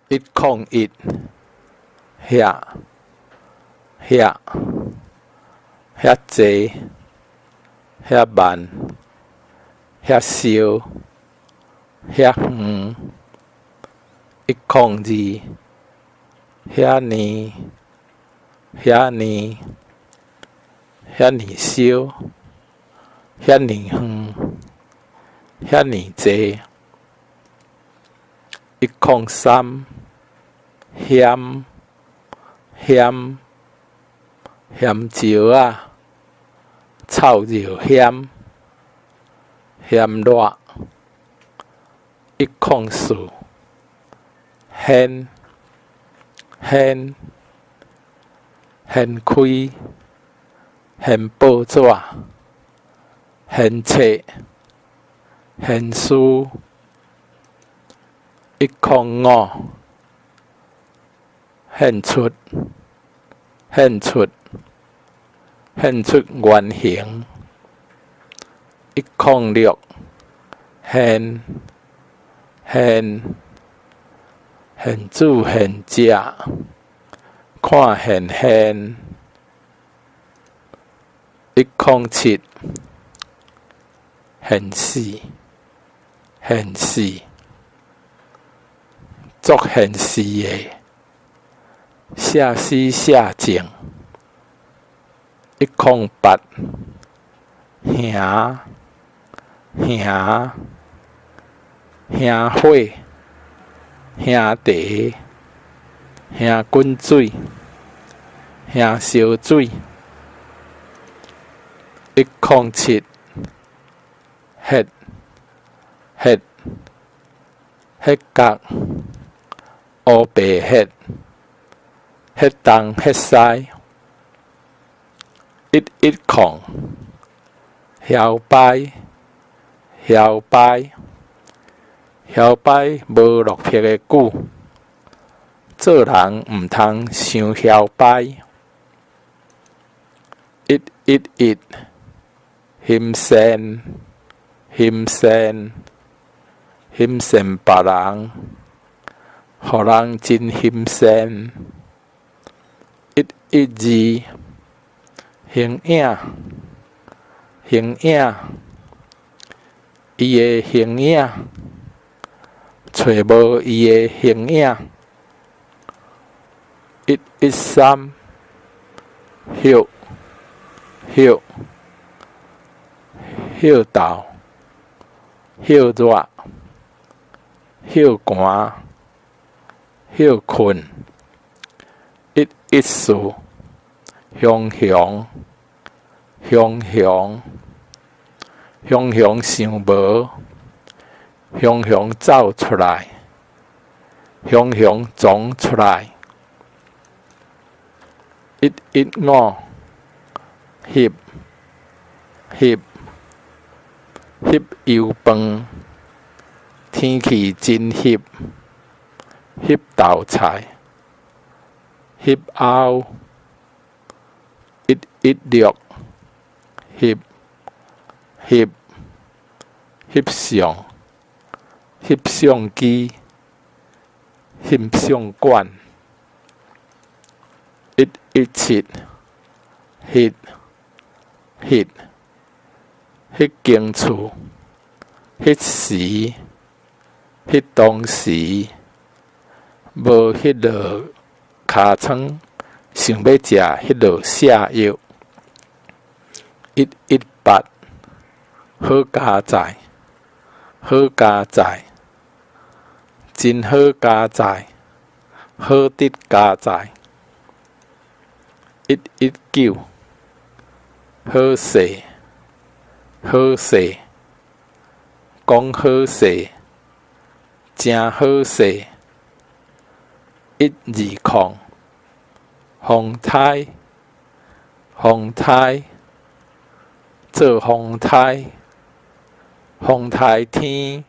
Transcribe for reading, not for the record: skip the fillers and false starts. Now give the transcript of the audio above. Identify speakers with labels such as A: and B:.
A: 101，遐遐遐濟，遐慢，遐燒，遐遠。102，遐爾，遐爾，遐爾燒，遐爾遠，遐爾濟。103，嫌嫌嫌石仔，臭尿嫌，嫌熱。104，掀掀掀開，掀報紙，掀冊，掀書。105，現出現出現出原形。106，現現現煮現食，看現現。107，現死現死，足現實的，寫死寫正。108，兄兄兄火，兄弟，兄滾水，兄燒水。107，彼彼彼角，烏白彼，彼東彼西。110，囂擺囂擺囂擺無落魄的久，做人毋通傷囂擺。111，欣羨欣羨欣羨別人，予人真欣羨。112，形影形影，伊的形影，揣無伊的形影。113，歇歇歇鬥，歇熱，歇寒，歇睏。114，雄雄雄雄雄雄想無，雄雄走出來，雄雄撞出來。115，翕翕翕油飯，天氣真翕，翕豆菜，翕甌。116，翕翕翕相，翕相機，翕相館。117，彼彼彼間厝，彼時，彼當時，無彼落尻川，想欲食彼落瀉藥。118，好佳哉，好佳哉，真好佳哉，好得佳哉。119，好勢，好勢，講好勢，誠好勢。120，風颱，風颱，做風颱，風颱天。